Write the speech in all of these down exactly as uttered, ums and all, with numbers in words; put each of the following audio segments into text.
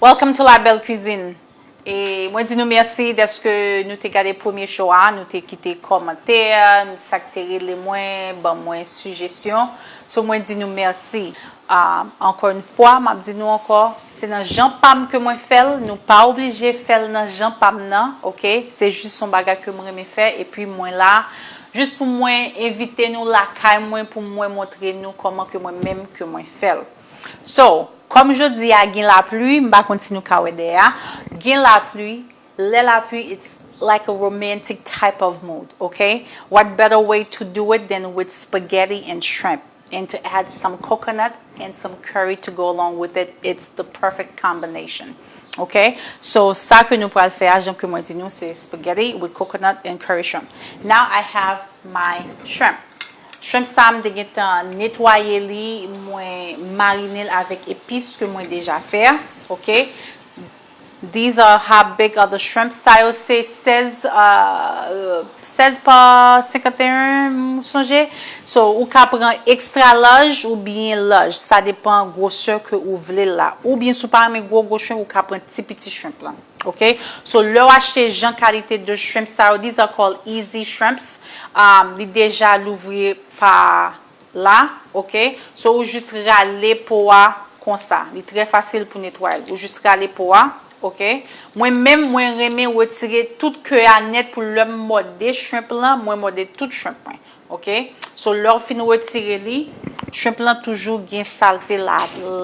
Welcome to La Belle Cuisine. E mwen di nou mèsi dèske nou te gade premye show a, nou te kite kòmantè, sa k te rele mwen, ban mwen sijesyon. So mwen di nou mèsi. Ah, encore une fois, m ap di nou ankò, se nan jan pa m ke mwen fè l, nou pa oblije fè l nan jan pa m nan, oke? Se jis yon bagay ke m renmen fè, epi mwen la, jis pou mwen envite nou lakay mwen, pou mwen montre nou kòman ke mwen menm ke mwen fè l. So, kòm jodi a gen lapli, m pa konn si nou ka wè dèyè a, gen lapli, lè lapli, it's like a romantic type of mood, okay? What better way to do it than with spaghetti and shrimp and to add some coconut and some curry to go along with it? It's the perfect combination. Okay? So, sa ke nou pral fè a, jan ke mwen di nou, se spaghetti with coconut and curry shrimp. Now I have my shrimp. Shrimp sa, m te gentan netwaye li, mwen marine l avèk epis ke mwen deja fè, okay? These are how big are the shrimp. Sa yo se sèz, uh, sèz pa senkanteyen, m sonje. So, ou ka pran extra large oubyen large. Sa depan gwosè ke ou vle l la. Oubyen si w pa renmen gwo gwo shrimp, ou ka pran ti piti shrimp lan. Okay? So, lè w achte jan kalite de shrimp sa yo, these are called easy shrimps. Um, li deja louvri pa la, oke? So, ou jis rale po a konsa. Li trè fasil pou netwaye l. Ou jis rale po a, oke? Mwen menm, mwen renmen retire tout ke a nèt pou lè m mòde shrimp lan, mwen mòde tout shrimp mwen, oke? So, lè w fin retire li, shrimp lan toujou gen salte la,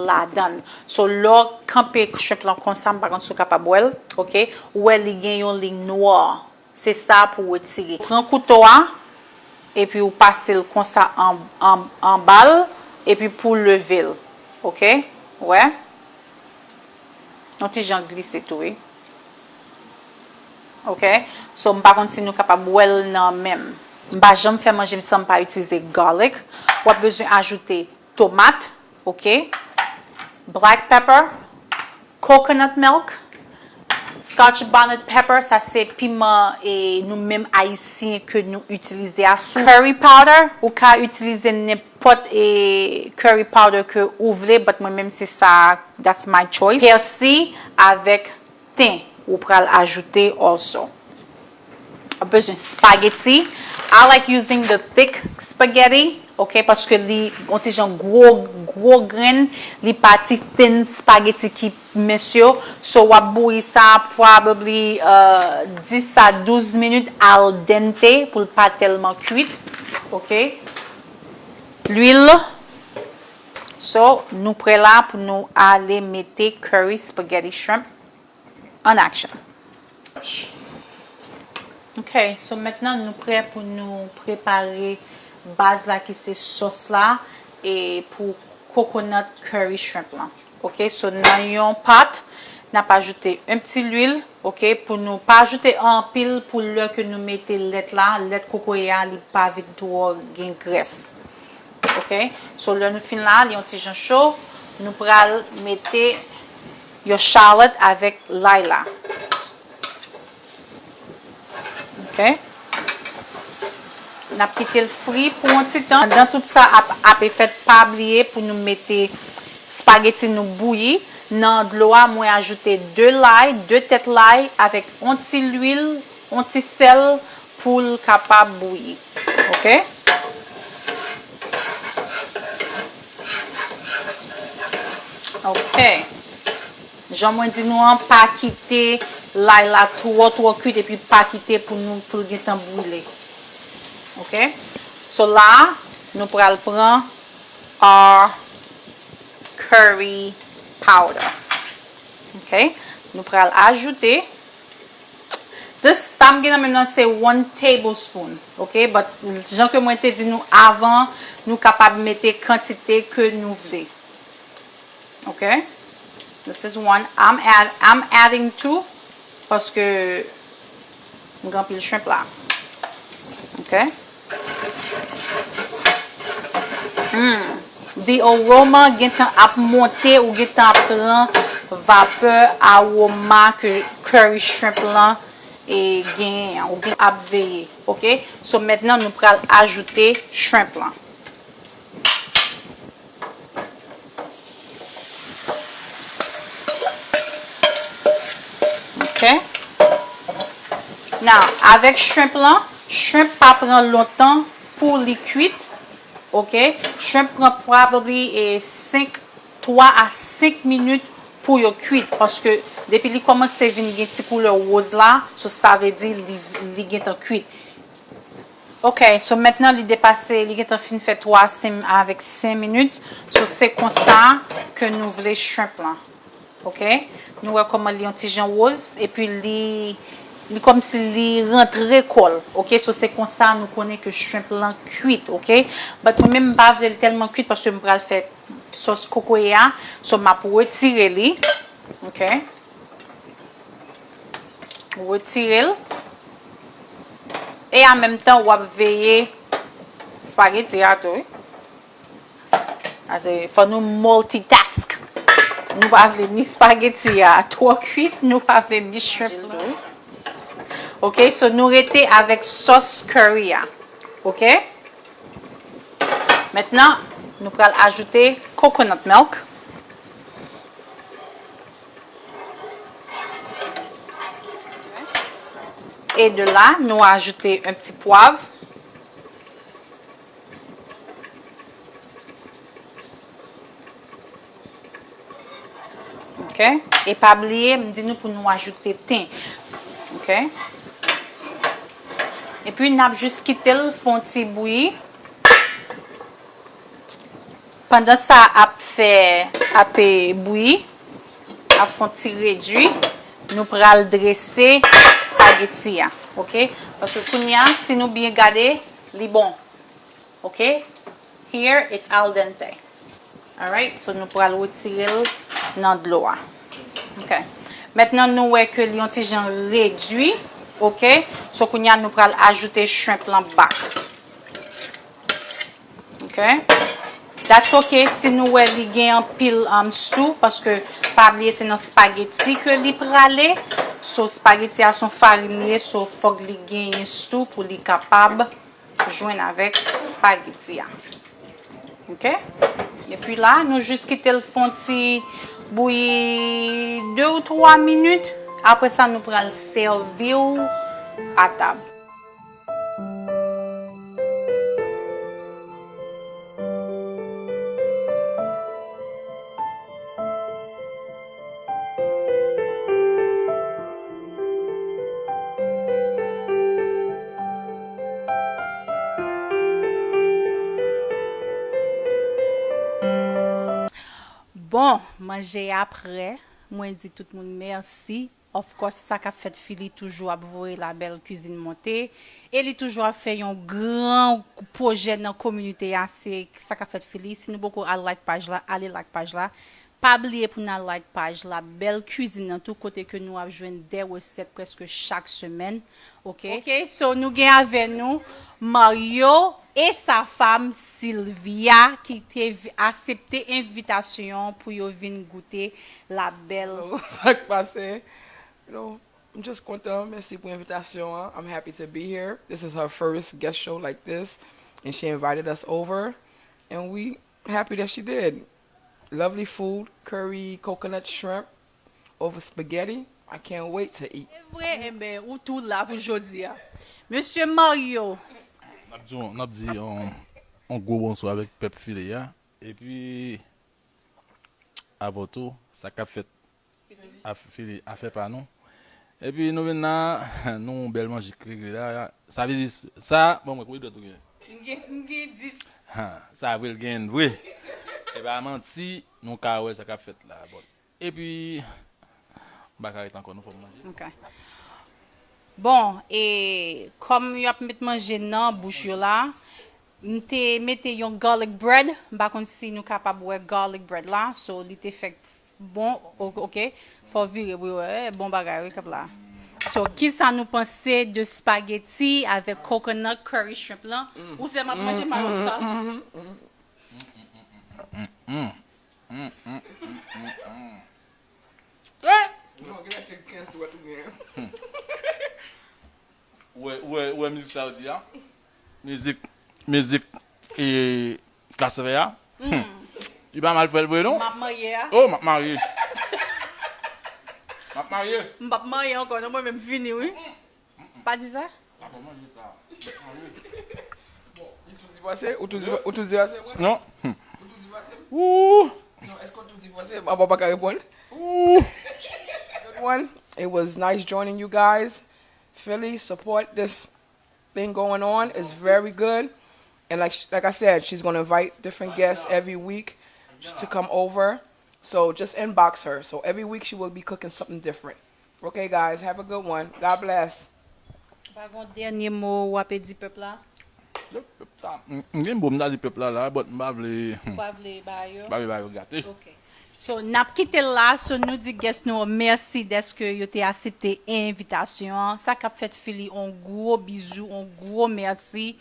ladan l. So, lè w kanpe shrimp lan konsa, m pa konn si w kapab wè l, oke? Ou wè li gen yon liy nwa. Se sa pou w retire. Pran kouto a, epi w pase l konsa an, an, anba l, epi pou w leve l. Oke? Ou wè? Yon ti jan glise tou, wi. Oke? So, m pa konn si nou kapab wè l nan men m. M pa janm fè manje m san m pa itilize garlic. W ap bezwen ajoute tomat, oke? Black pepper, coconut milk, scotch bonnet pepper, sa se piman e nou menm ayisyen ke nou itilize a sou. Curry powder, ou ka itilize nenpòt e curry powder ke ou vle, but mwen menm se sa, that's my choice. Pèsi avèk ten ou pral ajoute also. W ap bezwen spaghetti. I like using the thick spaghetti, oke, paske li yon ti jan gwo, gwo grenn, li pa ti thin spaghetti ki mens yo. So, w ap bouyi sa probably, uh, dis a douz minit al dente pou l pa tèlman kwit, oke. Lwil. So, nou prè la pou nou ale mete curry spaghetti shrimp. En action. Ok, so mentnan nou prè pou nou prepare baz la ki se sòs la e pou coconut curry shrimp lan. Ok, so nan yon pot, n ap ajoute yon ti lwil, ok, pou nou pa ajoute anpil pou lè ke nou mete lèt la, lèt kokoye a, li pa vin twò gen grès. Ok, so lè nou fin la, li yon ti jan cho, nou pral mete yon chalot avèk lay la. Ok. N ap kite l fri pou yon ti tan. Pandan tout sa ap, ap fèt, pa bliye pou nou mete spageti nou bouyi. Nan dlo a, mwen ajoute de lay, de tèt lay avèk yon ti lwil, yon ti sèl pou l kapab bouyi. Ok? Ok. Jan mwen di nou an, pa kite lay la twò, twò kwit epi pa kite pou nou, pou l gentan brile. Ok? So la, nou pral pran our curry powder. Ok? Nou pral ajoute This, sa m gen nan men m nan se one tablespoon, ok? But jan ke mwen te di nou avan, nou kapab mete kantite ke nou vle. Ok? This is one. I'm add, I'm adding two paske m gen anpil shrimp la. Ok? Mm. The aroma gentan ap monte, ou gentan ap pran vapè aroma ke curry shrimp lan e genyen an, ou gen ap veye. Ok? So mentnan nou pral ajoute shrimp lan. Ok? Now, avèk shrimp lan, shrimp pa pran lontan pou li kwit. Ok? Shrimp pran probably e senk, twa a senk minit pou yo kwit. Paske depi li kòmanse vin gen ti koulè woz la, so sa vle di li, li gentan kwit. Ok, so mentnan li depase, li gentan fin fè twa a senk, avèk senk minit. So se konsa ke nou vle shrimp lan. Ok? Nou wè kòman li yon ti jan woz, epi li, li kòmsi li rantre kò l. Ok? So se konsa nou konnen ke shrimp lan kwit, ok? But mwen menm m pa vle l tèlman kwit paske m pral fè sòs kokoye a. So m ap retire li. Ok? Retire l. E an menm tan w ap veye spageti a tou, wi. Ase fò nou multitask. Nou pa vle ni spageti a twò kwit, nou pa vle ni shrimp lan. Ok, so nou rete avèk sòs curry a. Ok? Mentnan, nou pral ajoute coconut milk. E de la, nou ajoute yon ti pwav. Ok? E pa bliye, m di nou pou nou ajoute ten. Ok? Epi, n ap jis kite l fè yon ti bouyi. Pandan sa ap fè, ap bouyi, ap fè yon ti redwi, nou pral drese spageti a, ok? Paske kounye a, si nou byen gade, li bon, ok? Here, it's al dente. Alright, so nou pral retire l nan dlo a. Ok. Mentnan nou wè ke li yon ti jan redwi, ok? So kounye a nou pral ajoute shrimp lan back. Ok? That's ok si nou wè li gen anpil um, stew, paske pa bliye se nan spageti ke li prale. So spageti a se yon farin li ye, so fòk li genyen stew pou li kapab jwenn avèk spageti a. Ok? Epi la, nou jis kite l fè yon ti bouyi de ou twa minit. Apre sa, nou pral sèvi w atab. Bon, manje a prè. Mwen di tout moun mèsi. Of course, Sa k ap fèt Fili toujou ap voye la bèl kwizin monte. E li toujou ap fè yon gran pwojè nan kominote a, se Sa k ap fèt Fili. Si nou poko al like paj la, ale like paj la. Pa bliye pou n al like paj la, bèl kwizin nan tou, kote ke nou ap jwenn de resèt prèske chak semèn. Ok? Ok, so nou gen avè nou Mario e sa fanm Sylvia ki te vi- aksepte envitasyon pou yo vin goute la bèl. Sa k pase? You know, I'm just kontan. Mèsi pou envitasyon an. I'm happy to be here. This is her first guest show like this, and she invited us over, and we happy that she did. Lovely food, curry, coconut shrimp over spaghetti. I can't wait to eat. Se vre, enben, ou tou la pou jodi a. Mesye Mario. N ap di, n ap di yon, yon gwo bonswa avèk pèp Fili a. Epi, avè w tou, sa k ap fèt a Fili, afè pa nou. Epi nou vin la, nou yon bèl manje k regle la. Sa vle di, sa, bon, mwen, konbyen dwèt ou gen? M gen, m gen dis. Ha, sa vre l gen vre. E pa manti, nou ka wè sa k ap fèt la. Bon. Epi, m pa ka ret ankò, non, fò m manje. Ok. Bon, e kòm y ap met manje nan bouch yo la, m te mete yon garlic bread. M pa konn si nou kapab wè garlic bread la. So, li te fèk bon, o- ok. Fò w vire pou yo wè. Bon bagay, wi, k ap la. So, kisa nou panse de spaghetti avèk coconut curry shrimp lan? Ou sèlman ap manje mayo sa? Non, gen lè se kenz dwèt ou gen. Ou wè, ou wè, ou wè mizik sa yo di a? Mizik, mizik, e, Klas vè a? Li pa mal fè l vre, non? M ap marye a. Oh, m ap marye. M ap marye. M p ap marye ankò, non, mwen menm fini, wi. Pa di sa. Bon, ou tou di pase, ou tou di, ou tou di pase, mwen? Non. Ou tou di pase? Ou. Non, èske ou tou di pase? Mwen pa ka reponn. Ou. Good one. It was nice joining you guys. Philly, support this thing going on. It's very good. And like sh- like I said, she's gonna invite different guests every week to come over. So just inbox her. So every week she will be cooking something different. Okay, guys, have a good one. God bless. Pa gen yon dènye mo w ap di pèp la? Pèp sa, m m gen bon m ta di pèp la la, but m pa vle. Ou pa vle ba yo? M pa vle ba yo gate. Ok. So, n ap kite l la. So, nou di guest nou mèsi dèske yo te aksepte envitasyon an. Sa k ap fèt Philly, on gwo bizou, on gwo mèsi.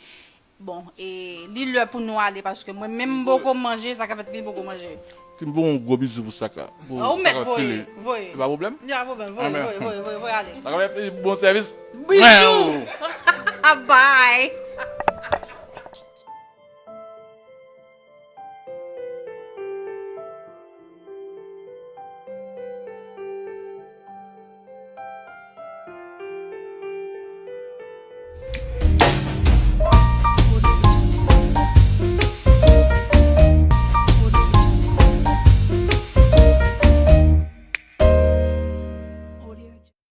Bon, e li lè pou nou ale paske mwen menm m poko manje, sa k ap fèt Philly poko manje. Ti m voye yon gwo bizou pou Saka. Pou Ou mèt Saka voye, Philly. Voye. E pa pwoblèm? Ya, pwoblèm, voye, Amen. Voye, voye, voye, voye, ale. Saka fè bon sèvis. Bizou. Bye.